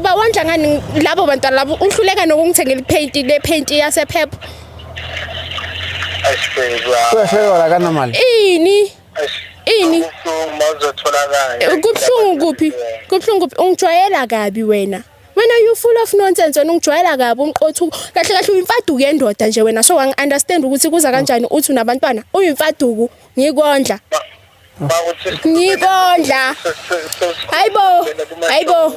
Ngizobawondla ngani labo bantwana labo? Uhluleka nokungithengela ipaint, le paint yasephepha. Eish baby. Ah, Uyahleka la kanamali. Ini? Eish. Ini? Kubuhlungu mawuzotholakala. Kubuhlungu kuphi? Kubuhlungu kuphi? Ungijwayela kabi wena. Wena, you full of nonsense wena, ungijwayela kabi, umqothu. Kahle kahle uyimfaduku yendoda nje wena. So angi-understand ukuthi kuza kanjani uthi unabantwana. Uyimfaduku, ngikondla. Ngikondla. Hayibo, hayibo,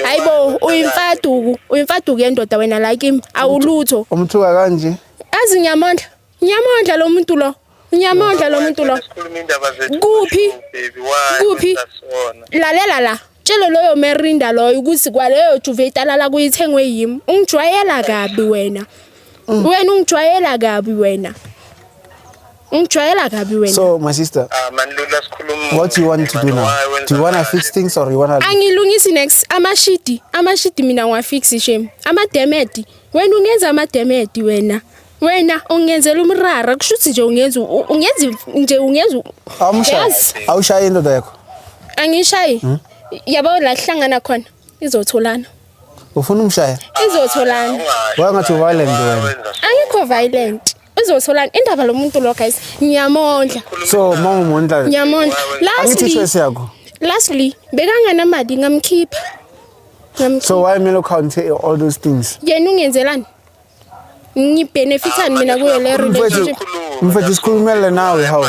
hayibo, uyimfaduku, uyimfaduku yendoda wena la kimi. Awulutho. Umthuka kanje. Azi ngiyamondla. Ngiyamondla lo muntu lo. Ngiyamondla lo muntu lo. Sikhuluma indaba zethu. Kuphi? Baby, why? Kuphi? Wenza sona? Lalela la. Tshele loyo Merinda loyo ukuthi kwaleyo duvet alala kuyithengwe yimi. Ungijwayela kabi wena. Wena ungijwayela kabi wena. Ungijwayela kabi wena. So my sister, Ah man, Lula, sikhuluma. what do you want to do now? Do you want to fix things or you want to Angilungisi next amashidi, amashidi mina ngiwafix shame. Amademedi. Wena ungenza amademedi wena. Wena ungenzela umrara, kusho ukuthi nje ungenza nje ungenza Awumshayi. Yazi. Awushayi indoda yakho. Angishayi. Yabo la kuhlangana khona izotholana. Ufuna umshaya? Izotholana. Why ngathi violent wena? Angikho violent. Izotholana indaba lo muntu lo, guys. Ngiyamondla. So mawumondla Ngiyamondla. angithi Lastly, choice yakho. lastly bekanganamali, ngamkhipha. Ngamkhipha. So why mele count all those things? Yena ungenzelani? Ngibenefithani mina kuyo le relationship? Mfethu, sikhulumele nawe, hawu.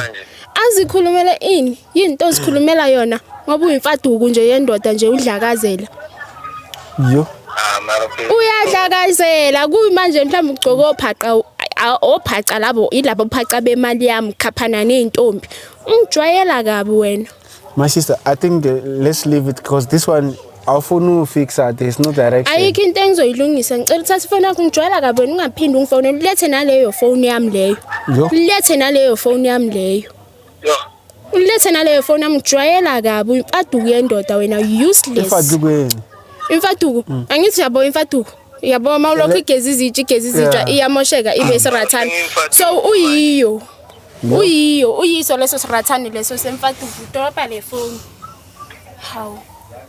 Azikhulumela ini? Yini into ozikhulumela yona? Ngoba uyimfaduku nje yendoda nje, udlakazela. Yo. Ah mara baby. Uyadlakazela kuyimanje, mhlawumbe ugcoke ophaqa, ophaca labo ilabo phaca bemali yami, khaphana ney'ntombi. Ungijwayela kabi wena. My sister, I think let's leave it because this one awufuni ufixa, there's no direction. Ayikho into engizoyilungisa. Ngicela uthathe ifoni yakho, ngijwayela kabi wena, ungaphinde ungifonele. Ulethe naleyo foni yami leyo. Yo. Ulethe naleyo foni yami leyo. Yo. Ulethe naleyo foni yami, ngijwayela kabi, uyimfaduku yendoda wena, useless. Ifaduku yini? Imfaduku, angithi yabo imfaduku, yabo uma ulokhu igeza izitsha, igeza izitsha, iyamosheka ibe sirathane. So uyiyo, uyiyo, uyiso leso sirathane leso semfaduku. Dropa le foni, hawu.